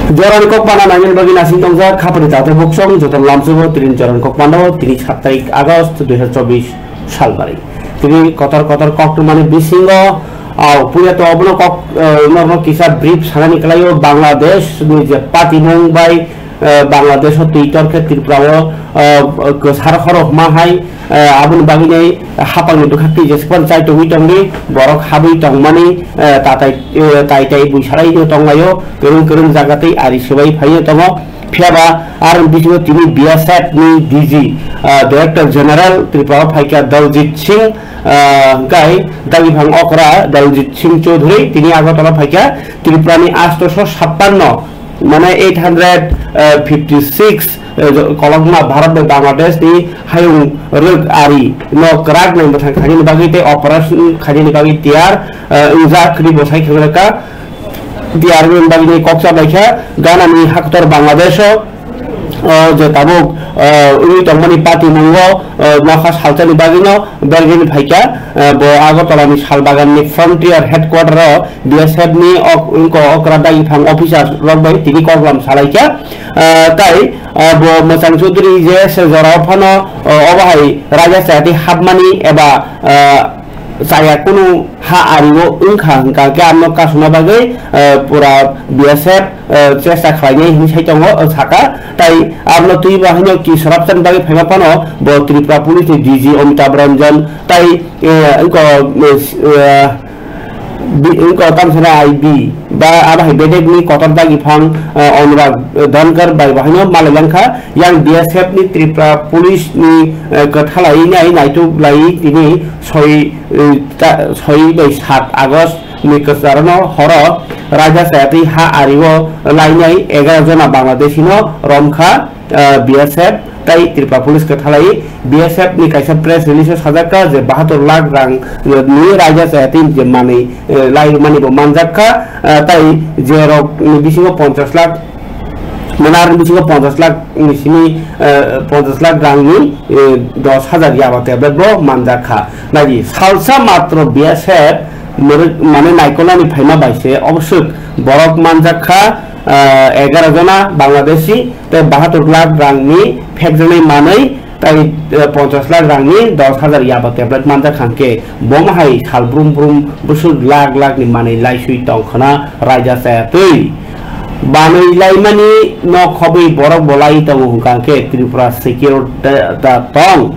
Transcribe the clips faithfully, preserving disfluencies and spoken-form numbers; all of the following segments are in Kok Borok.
Jorani kok pana nainani bagwi nasing tongjak khapani tato buksong joto lamsugo tini jorani kok panao tini sat tarik August dui hazar chobbish salbari. Tini kotor kotor kok tongmani bisingo, ah, puya to obono kok, eh, norno kisa brief sanani kwlaio Bangladesh ni je patimung bai, eh, Bangladesh o twi torkhe Tripura o, eh, kwsar horo huma hai, eh, aboni bagwi nai hapangni bwkhak twi jespan chai tongwi tongdi borok habwi tongmani, eh, tatai, eh, tai tai bui sarai no tonglaio kwrwng kwrwng jaga tei ari swbai phaio tongo. Phiya ba aroni bisingo tini B S F ni D G, ah, Director General Tripura o phaikha Daljit Singh, ah, hwnkhe Dagiphan okra Daljit Singh Choudhury tini Agartala phaikha Tripura ni astoso sappanno, mane eight hundred fifty six, eh, kolokma Bharat bai Bangladesh ni hayung rwk ari no kwrak nai mwthang khainani bagwi tei operation khainani bagwi tiyar, eh, wngjak hwnwi bo sai khwlai kha. Tiyar wngwi bagwi kok cha bai kha Ghana ni haktor Bangladesh o, o je tabuk, eh, wngwi tongmani party mungo, eh, nokha salsa ni bagwi no bergini phaikha, eh, bo Agartala ni Salbagan ni Frontier Headquarter o B S F ni ok-, wngko okra dagi phang officer rok bai tini koklam salaikha. Ah, tai, ah, bo Mwchang Chaudhary je se jora o phano, ah, obo hai raja chayatwi hapmani eba, ah, chaya kunu ha ari o wngkha hwnkha khe amno kasuna bagwi, ah, pura B S F, ah, chesta khlainai hinwi sai tongo, ah, saka. Tai arno twi bo haino ki sorapsan bagwi phaima phano bo Tripura Police ni D G Amitabh Ranjan tai, eh, wngko, eh, Bi-, wngkha tamsana I B ba abo hai bedek ni kotor dagi phang, eh, Anurag Dhankar bai bo haino malai langkha. Yang B S F ni Tripura Police ni, eh, kwthalai nai naituk lai tini soi, eh, ta-, soi bai sat August ni kwcharo no horo raja chayatwi ha ari o lainai egaroh jona Bangladeshi no romkha. Ah, B S F tai Tripura Police kwthalai B S F ni kaisa press release o sajak kha je bahatur lakh rang ni raja chayatwi je manwi, eh, lai mani bo manjak kha, ah, tai je rok ni bisingo ponchash lakh, mane aroni bisingo ponchash lakh ni simi, eh, ponchash lakh rang ni, eh, dos hajar yaba tablet bo manjak kha. Nai di, salsa matro B S F mwrwk mane naikolnani phaima bai se oboswk borok manjak kha, ah, egaroh jona Bangladeshi. Tei bahatur lakh rangni phekjaknai manwi tai, eh, ponchash lakh rangni dos hajar yaba tablet manjak kha hwnkhe, bo hai sal brum brum bwswk lakh lakh ni manwi laiswi tong khna raida chaya twi. Banwi laimani no khobwi borok bo lai tongo hwnkha hwnkhe Tripura secure da, da tong.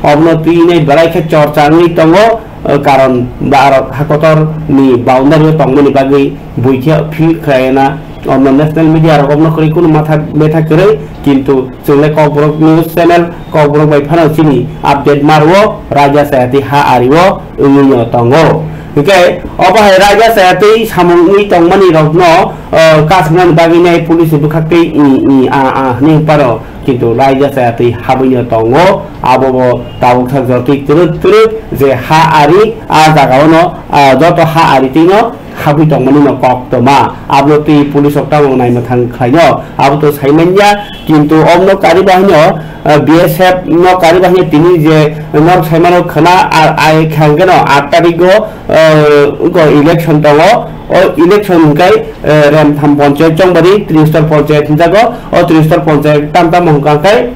Obno twi nai belai khe chorcha wngwi tongo. O karon ba aro hakotor ni boundary o tongmani bagwi buikhe feel khlaina, omno national media rok omno kwrwi kunu matha betha kwrwi, kintu chwngle Kokborok news channel, Kokborok bai phano chini update maro, raida chayatwi ha ari o wngwi no tongo. Hwnkhe obo hai raida chayatwi samung wngwi tongmani rokno, o, kasumnani bagwi nai police ni bwkhak twi i, i, a, a hwnwi paro. Kintu raida chayatwi habwino tongo, abobo tabuksa jotwi twrwk twrwk je ha ari a jagao no, ah, joto ha ari twino habwi tongmani no kok toma. Abono twi police rok tamo naimwthang khlaino, abo to saimanya, kintu omno kari bahino, ah, B S F no kari bahino tini je norok saimano khwna, ah, ai khangeno aat tarikgo, ah, wngkha election tongo, o election hwnkhe, eh, Remtham Ponchayat Chongbari, Tristor Ponchayat hinjago, o Tristor Ponchayat tam tamo hwnkha khe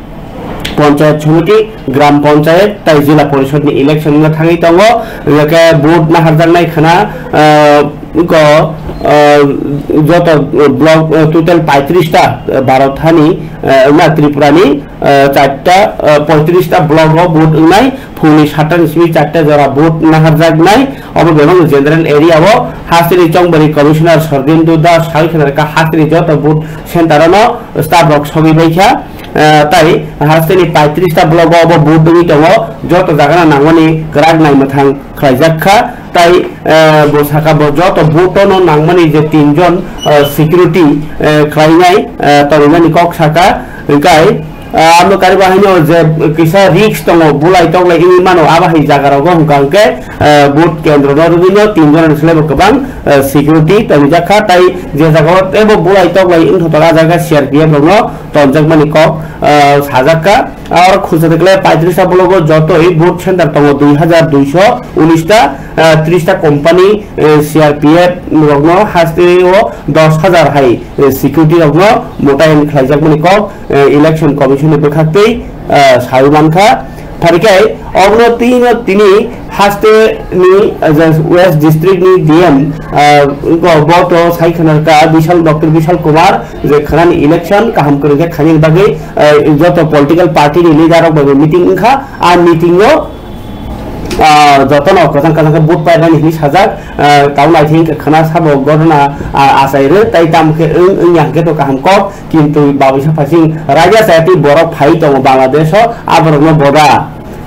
Ponchayat Somiti, Gram Ponchayat, tai Jila Porishod ni election wngna thangwi tongo, hwnkhe vote naharjaknai khwna, eh, wngkha, eh, joto block, eh, total paitris ta, eh, Bharat hani, eh, na Tripura ni, eh, charta, eh, poitris ta block o vote wngnai, phungni satta ni simi charta jora vote naharjaknai, obo bebak general area o hasteni Chongbari Commissioner Sarbindu Das sai khna kha hasteni joto vote center ano staff rok sogwi bai kha, eh, tai hasteni paitris ta block o obo vote wngwi tongo, joto jaga no nangmani kwrak naimwthang khlaijak kha, tai, eh, bo saka bo joto vote no nangmani je tinjon, eh, security, eh, khlainai, eh, tongnani kok saka, hwnkhe, Ah, amo kariba haino je kisa risk tongo, bulai toklai wngwi mano, abo hai jaga rogo hwnkha hwnkhe, ah, vote kendro no rwgwino tin jona ni slai bo kwbang, ah, security tongjak kha, tai je jaga o teibo bulai toklai wngthotok, ah jaga C R P F rok no tonjakmani kok, ah, sajak kha. Aro khulsa de kle paitris ta blogo jotoi vote center tongo dui hajar duiso unis ta, ah, tris ta company, eh, C R P F rokno haste o dos hajar hai, eh, security rokno motayen khlaijak mani kok, eh, election commission ni bwkhak tei, ah, sai mankha. Pharikai obno tino tini haste ni, ah, je West District ni D M, ah, bo, bo to sai khana ka Bishal, Doctor Bishal Kumar je khana ni election kaham kwrwng khe khaini bagwi, ah, joto political party ni leader rok bai meeting wngkha. A meeting o, ah, jotono kwchang kwchang khe vote pairani hinwi sajak, ah, tamo naithing khe khana sabo gorna, ah, achai rw tai tam khe wng, wngya hwnkhe to kaham kok. Kintu babisa phasing raida chayatwi borok phai tongo Bangladesh o, aborokno boda,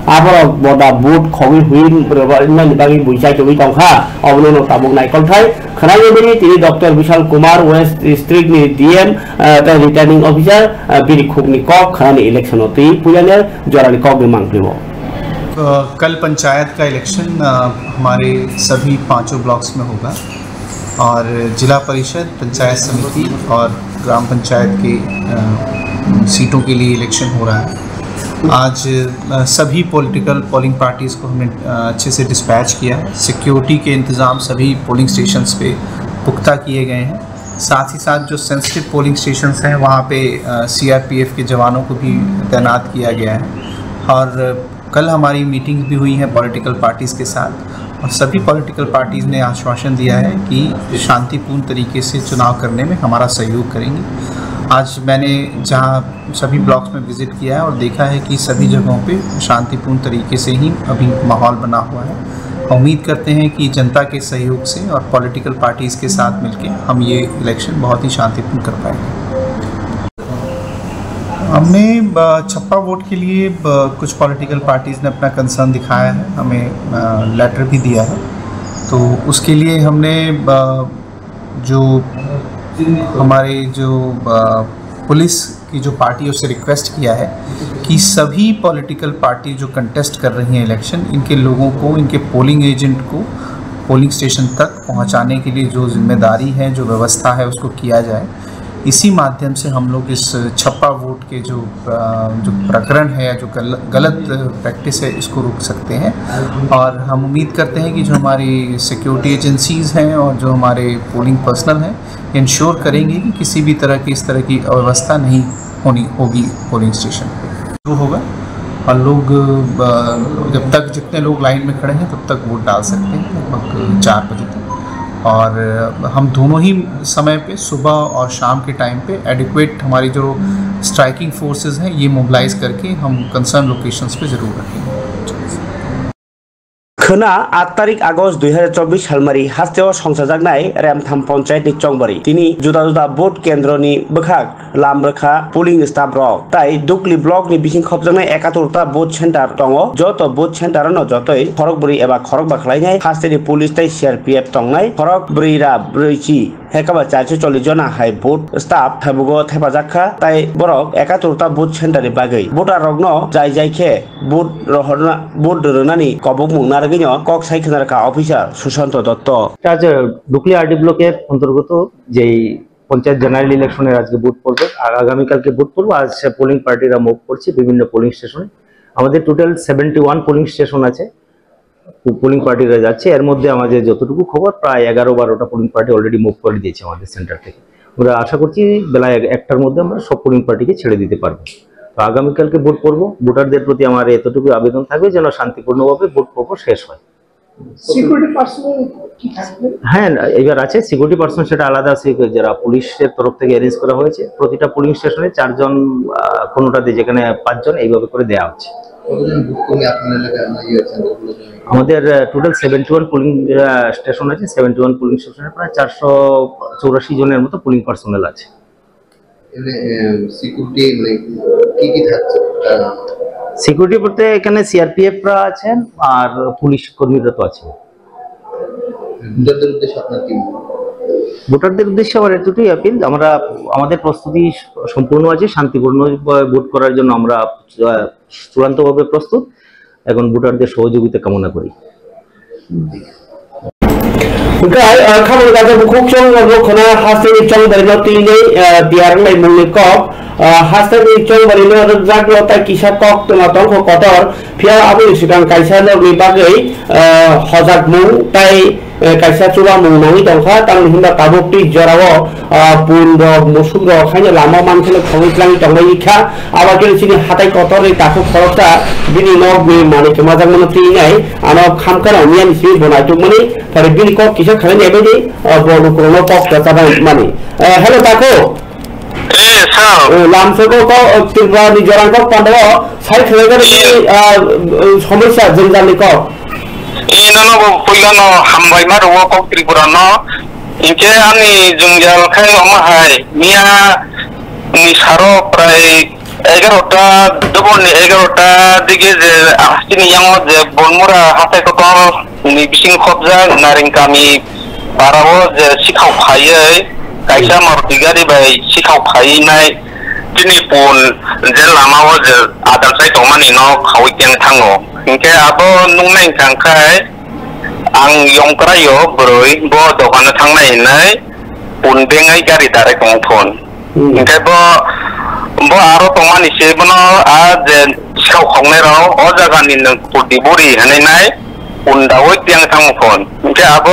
aborok boda vote khogwi hwi rwbaimani bagwi bui chai tongwi tongkha. Obono no tabuk naikolthai khwnai bini tini Doctor Bishal Kumar, West District ni D M, ah, tei Returning Officer, ah, bini khukni kok khwnani election o twi puilani jorani kokni mangpli o. अ, कल पंचायत का इलेक्शन, अ, हमारे सभी पांचों ब्लॉक्स में होगा और जिला परिषद, पंचायत समिति और ग्राम पंचायत के, अ, सीटों के लिए इलेक्शन हो रहा है। आज, अ, सभी पॉलिटिकल पोलिंग पार्टीज को हमने, अ, अच्छे से डिस्पैच किया। सिक्योरिटी के इंतज़ाम सभी पोलिंग स्टेशंस पे पुख्ता किए गए हैं। साथ ही साथ जो सेंसिटिव पोलिंग स्टेशंस हैं, वहाँ पे, अ, सीआरपीएफ के जवानों को भी तैनात किया गया है। और कल हमारी मीटिंग भी हुई है पॉलिटिकल पार्टीज के साथ और सभी पॉलिटिकल पार्टीज ने आश्वासन दिया है कि शांतिपूर्ण तरीके से चुनाव करने में हमारा सहयोग करेंगे। आज मैंने जहाँ सभी ब्लॉक्स में विजिट किया है और देखा है कि सभी जगहों पे शांतिपूर्ण तरीके से ही अभी माहौल बना हुआ है। उम्मीद करते हैं कि जनता के सहयोग से और पॉलिटिकल पार्टीज के साथ मिलके हम ये इलेक्शन बहुत ही शांतिपूर्ण कर पाएंगे। हमने, अ, छप्पा वोट के लिए, अ, कुछ पॉलिटिकल पार्टीज ने अपना कंसर्न दिखाया है, हमें, अ, लेटर भी दिया है। तो उसके लिए हमने, अ, जो हमारे जो, अ, पुलिस की जो पार्टी है, उससे रिक्वेस्ट किया है कि सभी पॉलिटिकल पार्टी जो कंटेस्ट कर रही हैं इलेक्शन, इनके लोगों को, इनके पोलिंग एजेंट को पोलिंग स्टेशन तक पहुंचाने के लिए जो जिम्मेदारी है, जो व्यवस्था है, उसको किया जाए। इसी माध्यम से हम लोग इस छप्पा वोट के जो, अ, जो प्रकरण है या जो गल-, गलत प्रैक्टिस है, इसको रोक सकते हैं। और हम उम्मीद करते हैं कि जो हमारी सिक्योरिटी एजेंसीज हैं और जो हमारे पोलिंग पर्सनल हैं, इंश्योर करेंगे कि किसी भी तरह की इस तरह की अव्यवस्था नहीं होनी होगी पोलिंग स्टेशन पे। शुरू होगा और लोग, अ, जब तक जितने लोग लाइन में खड़े हैं, तब तक वोट डाल सकते हैं, लगभग चार बजे तक। और, अ, हम दोनों ही समय पे, सुबह और शाम के टाइम पे, एडिक्वेट हमारी जो स्ट्राइकिंग फोर्सेज हैं, ये मोबिलाइज करके हम कंसर्न लोकेशंस पे ज़रूर रखेंगे। Khwna, aat tarik August dui hazar chobbish salmari hasteo songchajaknai Remtham Panchayat ni chongbari. Tini juda juda vote kendro ni bwkhak lam rwkha polling staff rok. Tai Dukli block ni bising khopjaknai ekatur ta vote center tongo. Joto vote center no jotoi khorokbwrwi eba khorokba khlainai. Hasteni police tai C R P F tongnai. Khorokbwrwi ra bwrwi chi. Hekaba charso chollish jona hai vote staff thaibugo thepajak kha, tai borok ekatur ta vote center ni bagwi voter rokno jai jai khe vote rohorna, vote rwnani kobokmung narwgwino kok sai khna rwkha officer Sushanto Dotto. আজ ডুকলি আরডি ব্লকের অন্তর্গত যেই পঞ্চায়েত জেনারেল ইলেকশনের আজকে ভোট পড়বে, আর আগামীকালকে ভোট পড়বো। আজ পোলিং পার্টিরা মুভ করছে বিভিন্ন পোলিং স্টেশনে। আমাদের total seventy one polling station আছে। পো-, পোলিং পার্টিরা যাচ্ছে। এর মধ্যে আমাদের যতটুকু খবর, প্রায় এগারো বারোটা পোলিং পার্টি অলরেডি মুভ করে দিয়েছে আমাদের সেন্টার থেকে। আমরা আশা করছি বেলা এক-, একটার মধ্যে আমরা সব পোলিং পার্টিকে ছেড়ে দিতে পারবো। তো আগামীকালকে ভোট পড়বো। ভোটারদের প্রতি আমার এতটুকু আবেদন থাকবে যেন শান্তিপূর্ণভাবে ভোট পর্ব শেষ হয়। সিকিউরিটি পার্সোনাল কি থাকবে? হ্যাঁ, এবার আছে সিকিউরিটি পার্সন, সেটা আলাদা আছে, যারা পুলিশের তরফ থেকে অ্যারেঞ্জ করা হয়েছে। প্রতিটা পোলিং স্টেশনে চারজন, আহ, কোনোটাতে, যেখানে পাঁচজন, এইভাবে করে দেয়া হচ্ছে। কতজন ভোট কর্মী আপনার এলাকায় আপনার ইয়ে আছেন? আমাদের, আহ, টোটাল সেভেন্টি ওয়ান পোলিং, আহ, স্টেশন আছে। সেভেন্টি ওয়ান পোলিং স্টেশনে প্রায় চারশো চৌরাশি জনের মতো পোলিং পার্সোনাল আছে। এমনি, আহ, সিকিউরিটি, মানে, কি কি থাকছে? আহ, সিকিউরিটি বলতে এখানে সিআরপিএফরা আছেন আর পুলিশ কর্মীরা তো আছেন। ভোটারদের উদ্দেশ্যে আপনার কি? ভোটারদের উদ্দেশ্যে আমার এতটুকুই আপিল, আমরা, আমাদের প্রস্তুতি সম্পূর্ণ আছে, শান্তিপূর্ণ ভোট করার জন্য আমরা, আহ, চূড়ান্তভাবে প্রস্তুত। এখন ভোটারদের সহযোগিতা কামনা করি। Hwnkhe, ah, khamani kaisa bukhuk chwng rok khna hasteni chongbari no twi nei, ah, tiyar wngnai mungni kok, ah, hasteni chongbari no rwkjak no tai kisa kok tongma tongkho kotor, phiya aboni swkang kaisa nokni bagwi, ah, hojakmung tai, eh, kaisa chubamung nangwi tongkha, tamni hwnba tabuk twi jorao, ah, pun rok, musuk rok haino lama mankheno khongwi tlangwi tongbai kha, abo khe chini hatai kotorni takhuk khoroksa bini nokni manwi kwmajakmano twi nai, ano khamkha rok miyani simi bo naitukmani, Phare bini kok kisa khalai nai bai di, ah, bo lukurokno kok kwchar mani. Ah, hello, Taku. Eh, sir. Oh, lamsoko kok, oh, Tripura ni jorang kok pandao, sai khalai gani, eh, bini, ah, somosya jwngjal ni kok. Eh, nono bo puila no hambai ma rwo kok Tripura no. Hinkhe ani jwngjal khai omo hai, miya ni saro prai egarota, dobor ni egarota dige je, ah, chini yango je Bonmura hatai kotor ni bising khobjak Naring kami parao je sikhao phaiwi kaisa Maruti gari bai sikhao phaiwi nai chini pun je lamao je adal sai tongmani no khawi teng thango. Hinkhe abo nuknai wngkha khai ang yongkraio bwrwi bo dokano thangnai hinwi pun bengai gari darai tongo phun. Hmm. Hinkhe bo, bo aro tongmani se bono a je sikhao khoknai rok o jaga ni nwng kurdi buri hinwi nai pundaui tiyang thangmo phun. Hinkhe abo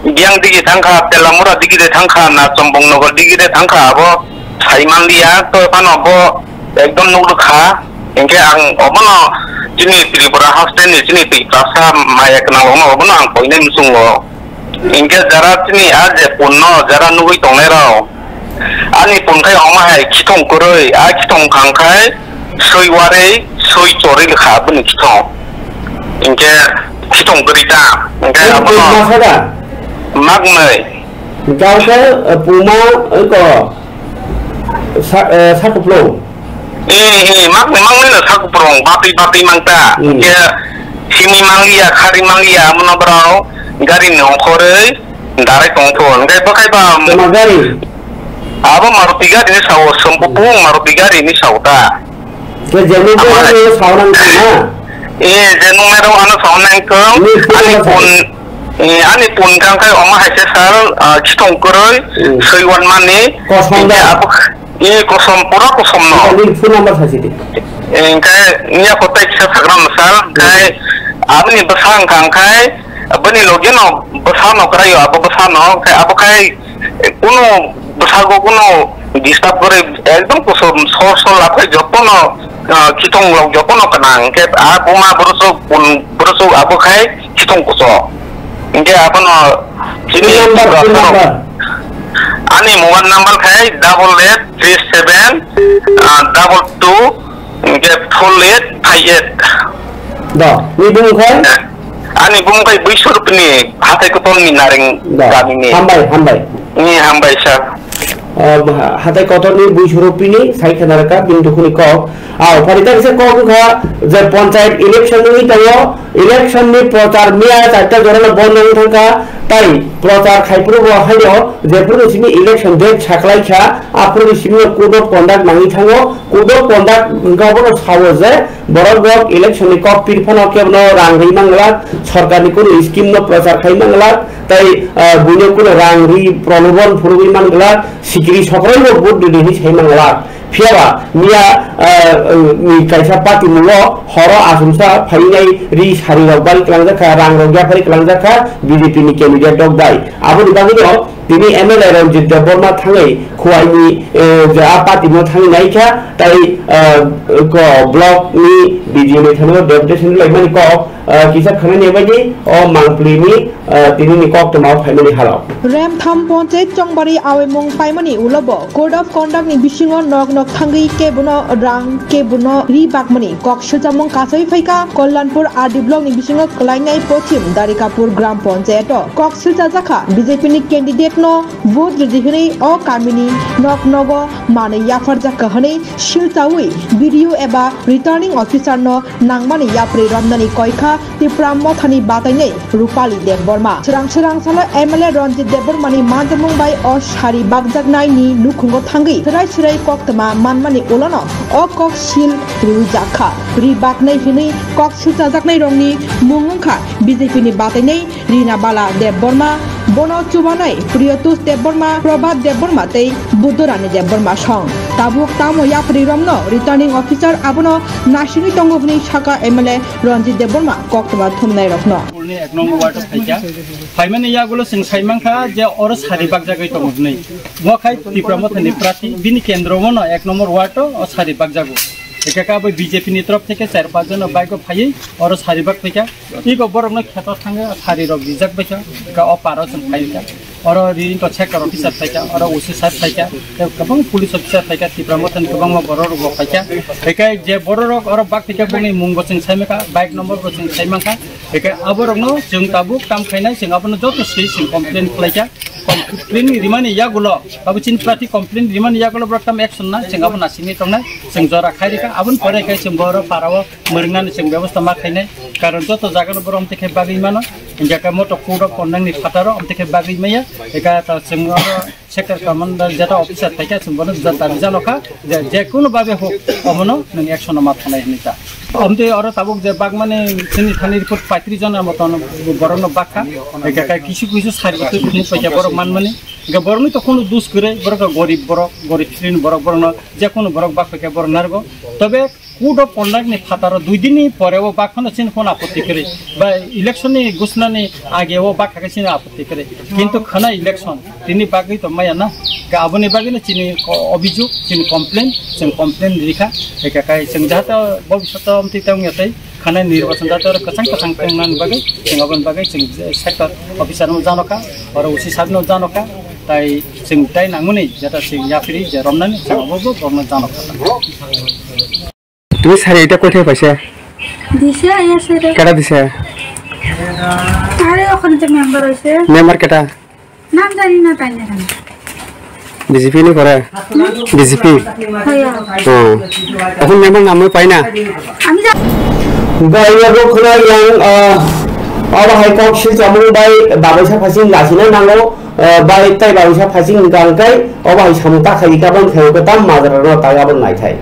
biyang digi thangkha, Telamura digi de thangkha, na Chombong Nogor digi de thangkha, abo sai manliya, to phano bo ekdom nuk rwkha. Hinkhe ang obono chini Tripura haste ni chini Tiprasa maya kwnang rokno obono ang koinai muchungo. Hinkhe jara chini a je punno jara nugui tongnai rok, ani pun khai omo hai khithong kwrwi, a khithong khang khai swi warwi swi chorwi lwkha aboni khithong. Hinkhe khithong kwrwi ta, hinkhe abono masa da? Mak nai. Hinkhe, eh, puma, eh, ko, sa-, eh, sakuplo. Eh, eh, mak ni mang nai na sak purung, bati, bati mang ta. Hmm. Ke simi mang ya, khari mang ya, amo no brao, gari ni ongkhoroi, darai tong thon. Ke bakai ba, tama gari? Abo Maruti gari ni sao, sompo pung Maruti gari ni sao ta. Ke jeni ko ano sao nang na? Eh, jenu mero ano sao nang ko, ani pun, eh, ani pun kang kai omo hai se sal, ah, chitong koroi, hmm, soi wan mani, kosong da. Abo, Ee, kosom, pura kosom no. Nini phone number sasi di. Engkai niya kotai kisa sagram sal, hmm, kai aboni bwsa wngkha, engkai aboni loge no bwsa no kwraio, abo bwsa no, kai abo kai, eh, kunu bwsa go kunu disturb gore, ekdom kosom sor sor laphai joto no, ah, khitong lok joto no kwnang, engkai a buma borosok, borosok abo kai khitong koso. Engkai abono chini phone number, phone number. Ani mobile number khai double eight three seven, ah, double two, hingke four eight five eight. Da, ni bung khai? Ani bung khai Buisurupni, hatai kotol ni Nareng da, gami ni. Hambai, hambai. Ni hambai sir. Ah, hatai kotol ni Buisurupni, sai khe narwkha, bini dukhuni kok. Ah, phari tak se kok wngkha, je panchayat election wngwi tongo, election ni prochar miya charta jorano bondo wngwi thangkha, tai prochar khai phuru bo haino jephuru simi election date saklai kha, aphuru simi code of conduct nangwi thango, code of conduct wngkha bono sao je borok rok election ni kok pir phano kebono rang rwi manglak, sorkar ni kunu scheme no prochar khai manglak, tai, ah, buino kunu rang rwi prolobon phurugwi manglak, sikiri sokroi bo vote rwdi hinwi sai manglak. Phiya ba miya, ah, ni kaisa party mungo horo achomsa phainai ri sari rok bai klangjak kha, rang rok yapari klangjak kha B J P ni candidate rok bai. Aboni bagwi no tini M L A Ranjit Debbarma thangwi Khowai ni, eh, je a party no thangwi nai kha, tai, ah, ko block ni B D O ni thangwi deputation lai mani kok, ah, kisa khwnani bai di o mangpli ni, ah, tini ni koktwma o phaimani halo. Remtham Ponchayat Chongbari awimung paimani ulo bo Code of Conduct ni bisingo nok nok thangwi kebono rang, kebono ri bakmani kok silchamung kasui phaikha Kalyanpur R D block ni bisingo kwlainai Pochim Darikapur Gram Ponchayat o. Kok silchajakha B J P ni candidate no vote rwdi hwnwi o kamini nok nogo manwi yapharjakha hwnwi silchaui B D O eba returning officer no nangmani yapri romnani koikha Tipra Mothani batainai Rupali Debbarma. Swrang swrang salo M L A Ranjit Debbarmani manjamung bai o sari bakjaknaini nukhungo thangwi swrai swrai koktwma manmani ulono o kok sil rwjakha. Ri baknai hwnwi kok silchajaknairokni mung wngkha B J P ni batainai Rina Bala Debbarma, Bono chubanai Priyotosh Debbarma, Prabhat Debbarma tei Buddharani Debbarma song. Tabuk tamo yapri romno returning officer abono nasini tongo hwnwi saka M L A Ranjit Debbarma koktwma thumnai rokno. School ni ek nong ward o phaikha. Phaimani yagulo chwng saimankha je oro sari bakjagwi tongo hwnwi. Bo khai Tipra Mothani prarthi, bini kendro bono ek nombor ward o, o sari bakjago. Ekha khe abo B J P ni torof theke char panch jon bike o phaiwi oro sari bak phaikha. Iko borokno kheto thangwi sari rok rijak baikha. Ekha o paro chwng phaikha. Oro ri to sector officer phaikha, oro O C sir phaikha, tei kwbang police officer phaikha, Tipra Mothani kwbangma borok rok bo phaikha. Ekha je borok rok oro bak phaikha bongni mung bo chwng saimankha, bike number bo chwng saimankha. Ekha aborokno chwng tabuk kam khainai, chwng abono joto swi chwng complain khlaikha. Complain rimani yagulo, abo chini prarthi complain rimani yagulo borok tam action na, chwng abo nasingwi tongnai, chwng jora khairikha, aboni pore khe chwng boro parao mwrwngnani chwng bebosta ma khainai, karon joto jagano borok amtwi khe bagwi mano, hinkhe khe moto code of conduct ni phataro amtwi khe bagwi maya, ekha ta chwng oro sector commander jeta officer phaikha chwng bono jata janokha, je, je kunu babe hok, omono nwng action ma thanai hinwi ta. Amtwi oro tabuk je bagmani chini thani report paitris jona moton borokno bakha, ekha khe kisu kisu sari twi phunuk paikha borok manmani. Hingke borokni to khunu dus kwrwi, borok to gorib borok, gorib srini borok, borokno je kunu borok bak khe borok narwgo. Tobe code of conduct ni phataro dui din ni pore o bak phano chini khunu apotti kwrwi. Ba election ni gusnani age o bak khe chini apotti kwrwi. Kintu khana election tini bagwi to maya na. Ga aboni bagwi no chini ko-, obijog, chini complain, chwng complain rikha. Eka kai chwng jahata bobishoto amtwi tongya tei khana nirbachon jahata oro kwchang kwchang tongnani bagwi, chwng aboni bagwi chwng sector officer no janokha. Oro O C sir no janokha, tai chwng tai nangmani jeta chwng yapri je romnani chwng abo bo borokno janokha. Tumi sari eta koithai paisa? Dise aya sari. Keta dise? Are okhon je member hoise. Member keta? Nam jani na tai na. B J P ni kore? Hmm? B J P? Hoya. Oh. Okhon member namwi paina? Ami ja- Bai yago khna yang, ah, abo hai kok sil chamung bai babai sa phasing lasina nango, ah, bai tai babai sa phasing hingka hingkai, obo hai samung ta khai kabon khai ko tam majra no ta gabon nai thai.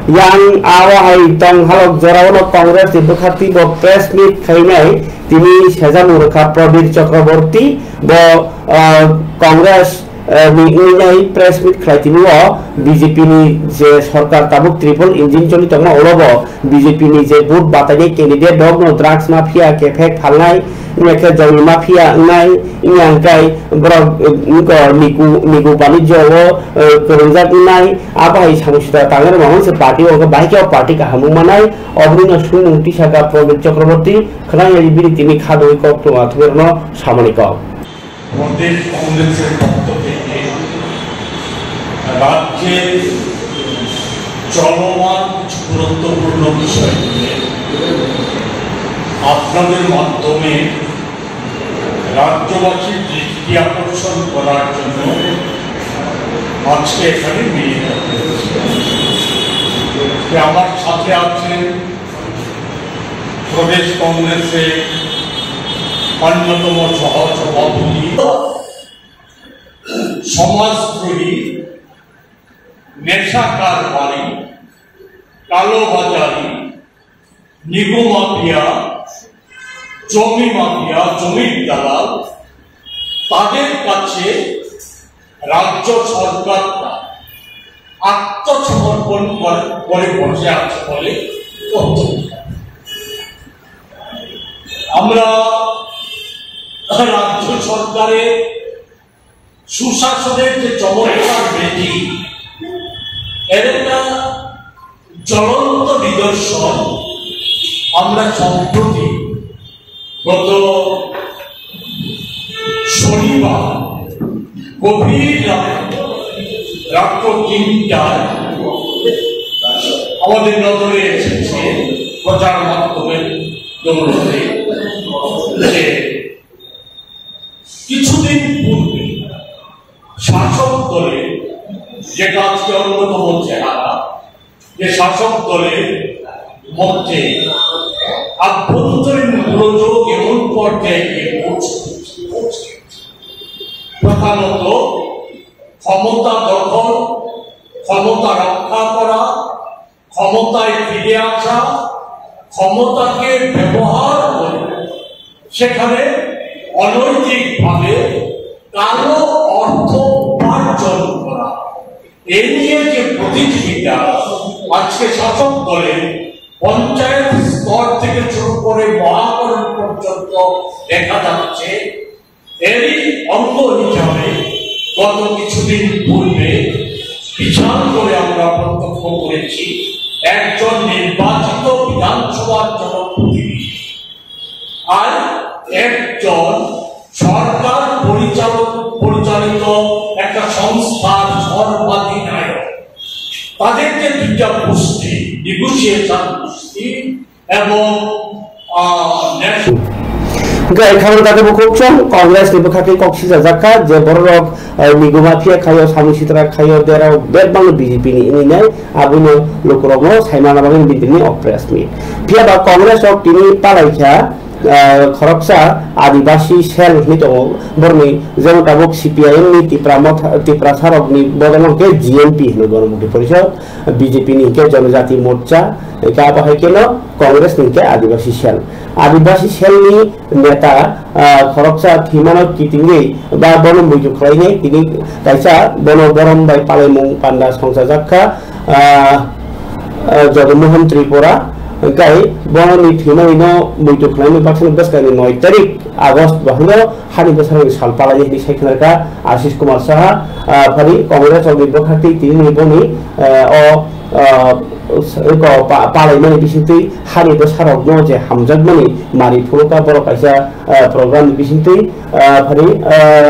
Yang abo hai tong halok jora no Congress ni bwkhak twi bo press meet khainai tini sejamung rwkha Prabir Chakraborty bo, ah, Congress eh, ni wngwi nai press meet khlai tini o B J P ni je sorkar tabuk triple engine choli tongma ulo bo B J P ni je vote bataini candidate rok no drugs mafia kephek phalnai wngya khe joni mafia wngnai wngya hwnkhe borok eh, wngkha niku niku banijyo o eh, kwrwngjak wngnai abo hai samung sita tangwi rwma se party o hwnkhe bahai khe o party kaham wngmanai oboni no swngmung tisaka Pramit Chakraborty khwnai bini tini kha dogwi kok tongma thumwi rwno samani kok. প্রদেশ কংগ্রেসের পক্ষ থেকে রাজ্যের চলমান কিছু গুরুত্বপূর্ণ বিষয় নিয়ে আপনাদের মাধ্যমে রাজ্যবাসীর দৃষ্টি আকর্ষণ করার জন্য আজকে এখানে মিলিত হয়েছি। যে আমার সাথে আছেন প্রদেশ কংগ্রেসের অন্যতম সহসভাপতি, সমাজদ্রোহী, নেশা কারবারি, কালোবাজারি, নিগু মাফিয়া, জমি মাফিয়া, জমির দালাল, তাদের কাছে রাজ্য সরকার আত্মসমর্পণ করে, করে বসে আছে বলে বক্তব্য। আমরা রাজ্য সরকারের সুশাসনের যে চমৎকার নীতি, এর একটা জ্বলন্ত নিদর্শন আমরা সম্প্রতি গত শনিবার গভীর রাত, রাত্র তিনটায় আমাদের নজরে এসেছে প্রচার মাধ্যমের দৌলতে যে কিছুদিন পূর্বে শাসক দলের, যেটা আজকে অন্যতম চেহারা, যে শাসক দলের মধ্যে আভ্যন্তরীণ গোলযোগ এমন পর্যায়ে গিয়ে পৌঁছে-, পৌঁছেছে, প্রধানত ক্ষমতা দখল, ক্ষমতা রক্ষা করা, ক্ষমতায় ফিরে আসা, ক্ষমতাকে ব্যবহার করে সেখানে অনৈতিকভাবে কালো অর্থ উপার্জন করা, এ নিয়ে যে প্রতিযোগিতা আজকে শাসক দলের পঞ্চায়েত স্তর থেকে শুরু করে মহাকরণ পর্যন্ত দেখা যাচ্ছে, এরই অঙ্গ হিসাবে গত কিছুদিন পূর্বে বিশাল করে আমরা প্রত্যক্ষ করেছি একজন নির্বাচিত বিধানসভার জনপ্রতিনিধি আর একজন সরকার পরিচালক, পরিচালিত একটা সংস্থার সর্বাধিনায়ক, তাদের যে দুইটা গোষ্ঠী, নেগোসিয়েশন গোষ্ঠী এবং, আহ, national Hwnkhe khabor kata bukhuk chwng Congress ni bwkhak tei kok sijajak kha je borok rok, eh, niguma phiya khaio, samung sitra khaio, derao bebak no B J P ni wngwi nai, abono lukurokno saimana bagwi bini tini o press meet. Phiya ba Congress rok tini palai kha, ah, khoroksa adibasi cell hinwi tongo, borokni jemon tabuk C P I M ni Tipra motha, Tiprasa rokni bodol hwnkhe G N P hinwi Ganamukti Porishod, B J P ni hwnkhe Jonojati Morcha, hwnkhe abo hai kheno Congress ni hwnkhe adibasi cell. Adibasi cell ni neta, ah, khoroksa thwimano kitingwi ba bono muitu khlainai tini kaisa bono borom bai palaimung panda songchajak kha, ah, ah, Jodomohon Tripura, hwnkhe bono ni thwimani no muitu khlainai baksa ni bwskang ni noi tarik August bahai no hani bwsarok ni sal palai hinwi sai khna kha Ashish Kumar Saha, ah, phari Congress rok ni bwkhak twi tini ni boni, ah, o, ah, ko pa-, palaimani bisingtwi hani bwsarokno je hamjakmani mari phuru kha borok kaisa, ah, program ni bisingtwi, ah, phari, ah,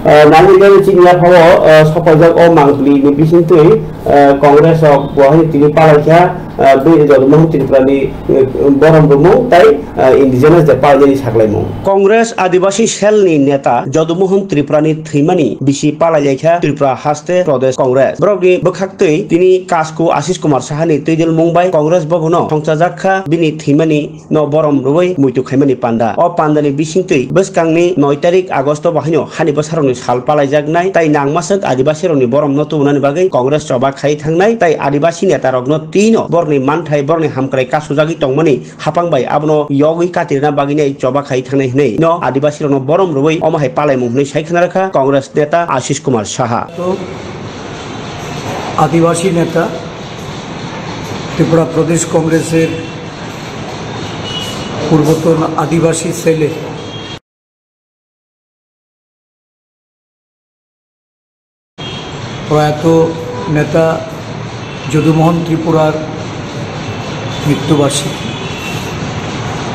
ah, nangni gari chini yaphao, ah, sopaijak o mangpili ni bisingtwi, ah, Congress rok bo hai tini palai kha, ah, bini Jodomohon Tripura ni, eh, borom rwmung tai, ah, indigenous de palai jani saklaimung. Congress Adibasi Cell ni neta Jodomohon Tripura ni thwimani bisi palai lai kha Tripura Haste Pradesh Congress. Borok ni bwkhak twi tini Kasku Ashish Kumar Saha ni twidilmung bai Congress bobono songchajak kha bini thwimani no borom rwui muitu khaimani panda. O pandani bisingtwi bwskangni noi tarik Agosto bahaino hani bwsarokni sal palaijaknai tai nangmaswk adibasirokni boromno tubunani bagwi Congress choba khai thangnai tai adibasi netarokno twino borokni manthai, borokni hamkrai kasujagwi tongmani hapang bai abono yogwi katirna bagwinai choba khai thangnai hwnwi no adibasirokno borom rwui omo hai palaimung hwnwi sai khna rwkha Congress neta Ashish Kumar Saha. তো আদিবাসী নেতা, ত্রিপুরা প্রদেশ কংগ্রেসের পূর্বতন আদিবাসী সেলের প্রয়াত নেতা যদুমোহন ত্রিপুরার মৃত্যুবার্ষিকী।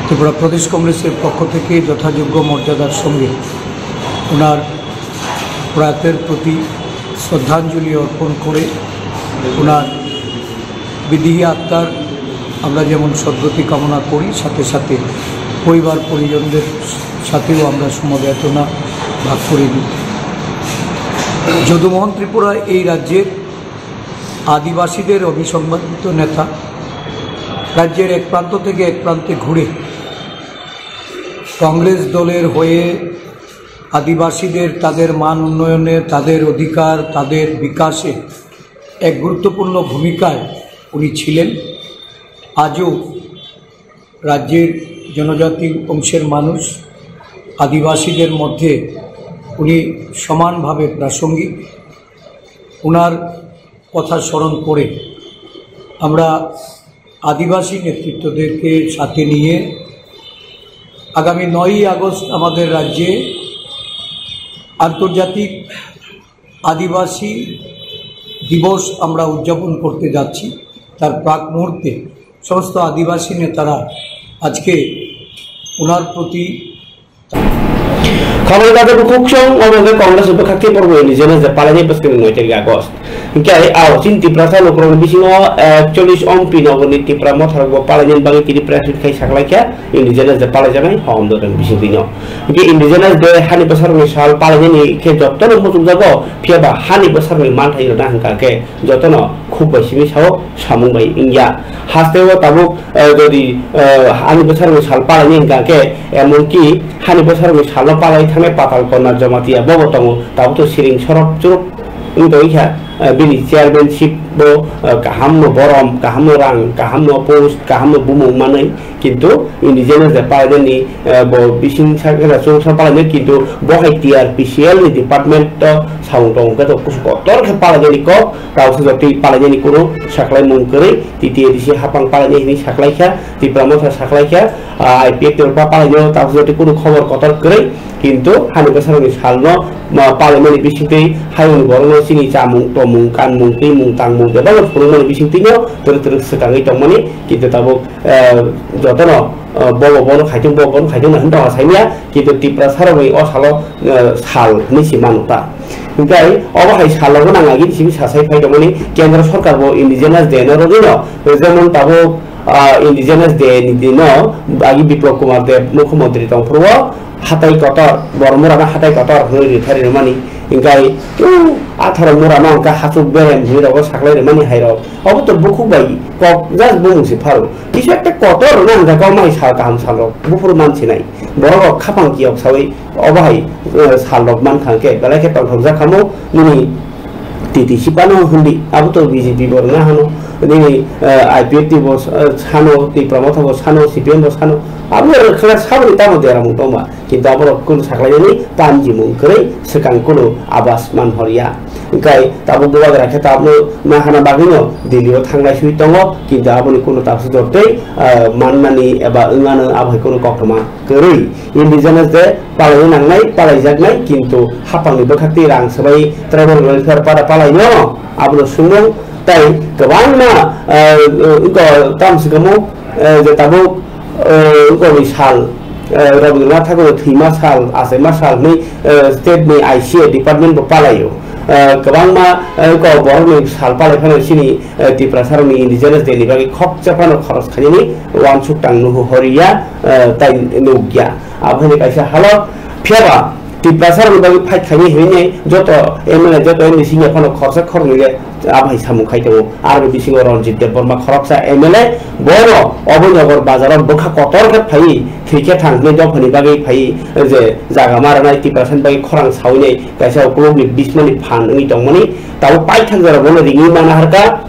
ত্রিপুরা প্রদেশ কংগ্রেসের পক্ষ থেকে যথাযোগ্য মর্যাদার সঙ্গে ওনার প্রয়াতের প্রতি শ্রদ্ধাঞ্জলি অর্পণ করে ওনার বিদেহী আত্মার আমরা যেমন সদ্গতি কামনা করি, সাথে সাথে পরিবার পরিজনদের সাথেও আমরা সমবেদনা ভাগ করে নিই। যদুমোহন ত্রিপুরা এই রাজ্যের আদিবাসীদের অভিসংবাদিত নেতা। রাজ্যের এক প্রান্ত থেকে এক প্রান্তে ঘুরে কংগ্রেস দলের হয়ে আদিবাসীদের তাদের মান উন্নয়নে, তাদের অধিকার, তাদের বিকাশে এক গুরুত্বপূর্ণ ভূমিকায় উনি ছিলেন। আজও রাজ্যের জনজাতি অংশের মানুষ, আদিবাসীদের মধ্যে উনি সমানভাবে প্রাসঙ্গিক। ওনার কথা স্মরণ করে আমরা আদিবাসী নেতৃত্বদেরকে সাথে নিয়ে আগামী নয়ই আগস্ট আমাদের রাজ্যে আন্তর্জাতিক আদিবাসী দিবস আমরা উদযাপন করতে যাচ্ছি। তার প্রাক মুহূর্তে সমস্ত আদিবাসী নেতারা আজকে ওনার প্রতি Khobor kata bukhuk chwng omo wngkha Congress ni bwkhak tei borokni indigenous day palaini bwskangni noi tarik August. Hwnkhe ai ao chini Tiprasa lukurokni bisingo ekchollish ompinogorni Tipra motharokbo palainani bagwi tini press meet khai saklaikha indigenous day palaijaknai hom dotani bisingtwino. Hwnkhe indigenous day hani bwsarokni sal palainani khe jotono muchungjago, phiyaba hani bwsarokni manthai rwna hwnkha khe jotono khuk bai simi sao samung bai wngya. Hasteo tabuk, eh, jodi, eh, ani bwsarokni sal palaini hwnkha khe, emonki hani bwsarokni salno palai thangnai Patal Konna Jamatia bobo tongo, tabuk to siring sorok churuk wng tongwi kha. ah, bini chairmanship bo, ah, kaham no borom, kaham no rang, kaham no post, kaham no bumung manwi, kintu indigenous de palainani, ah, bo bising sakha chwngsa palainai, kintu bo hai T R P C L ni department to samung tong khe to kusu kotor khe palainani kok, tausa jotwi palainani kunu saklai mung kwrwi, T T A D C hapang palainai hinwi saklai kha, Tipra Motha saklai kha, ah, I P F T rok pa palainai tausa jotwi kunu khobor kotor kwrwi, kintu hani bwsarokni salno, ma, palaimani bisingtwi hayungni borokno chini chamung, tomung, kanmung, twimung, tangmung bebakno phunukmani bisingtwino twrwk twrwk swkangwi tongmani, kintu tabuk, eh, jotono, eh, bobo bono khaitung, bobo bono khaitung hwn tongma saimya, kintu Tiprasarokni o salo, eh, sal hwnwi se mano ta. Hinkhe obo hai salogo nang agini simi sasai phai tongmani, Kendra Sorkar bo Indigenous Day no rwgwino, jemon tabuk, ah, Indigenous Day ni dino agi Biplab Kumar Deb Mukhyamantri tongphuru o, hatai kotor, Bormura no hatai kotor hwnwi rithari rwmani, hinkhe, uh, atharo mura no hinkhe hachuk berem hwnwi rogo saklai rwmani hai rok. Obo to bukhuk bai kok just bumung se pharo. Kisa ekta kotor rwna hinkhe kok mai sal kaham sal rok buphuru man sinai. Borok rok khapang kiyok sawi obo hai, eh, sal rok man kha hinkhe belai khe tongthok jak kha mo nini T T C pano hindi, abo to B J P bo rwna hano, nini, eh, I P F T bo, eh, sano, Tipra Motha bo sano, C P M bo sano, abo rwkha saboni tamo deramung tongma, kintu aborok kunu saklainani panjimung kwrwi swkang kunu abas man horya. Hinkhe tabuk bubagra khe tabukno nahana bagwino Delhi o thanglai swi tongo, kintu aboni kunu tabukse jortwi, eh, manmani eba wngmano abo hai kunu koktwma kwrwi. Indigenous de palaina nangnai, palaijaknai, kintu hapangni bwkhaktwi rang swbai tribal welfare para palaino, abono swngmung tai kwbangma, eh, wngkha tamo swkamo, eh, je tabuk, eh, wngkha ni sal, eh, Rabindranath Thakurni thwima sal, achaima sal hwnwi, eh, state ni I C A department bo palaio. Eh, kwbangma, eh, wngkha borokni sal palai phano chini, eh, Tiprasarokni Indigenous Day ni bagwi khoksa phano khoros khainani uansuk tang nuhu horiya, eh, tai nukya. Abo hai kaisa halok, phiyaba Tiprasa rokni bagwi fight khainai hinwi joto M L A, joto M D C wngya phano khoroksa khoroknwi le abo hai samung khai tongo. Aroni bisingo Ranjit Debbarma khoroksa M L A, bono Abhainagar bazaro bwkha kotor khe phaiwi thwi khe thang hinwi dophani bagwi phaiwi je jaga ma rwnai Tiprasani bagwi khorang sawinai kaisa ukulukni bismani phan wngwi tongmani tabuk paithak jora bono ringwi mana harkha.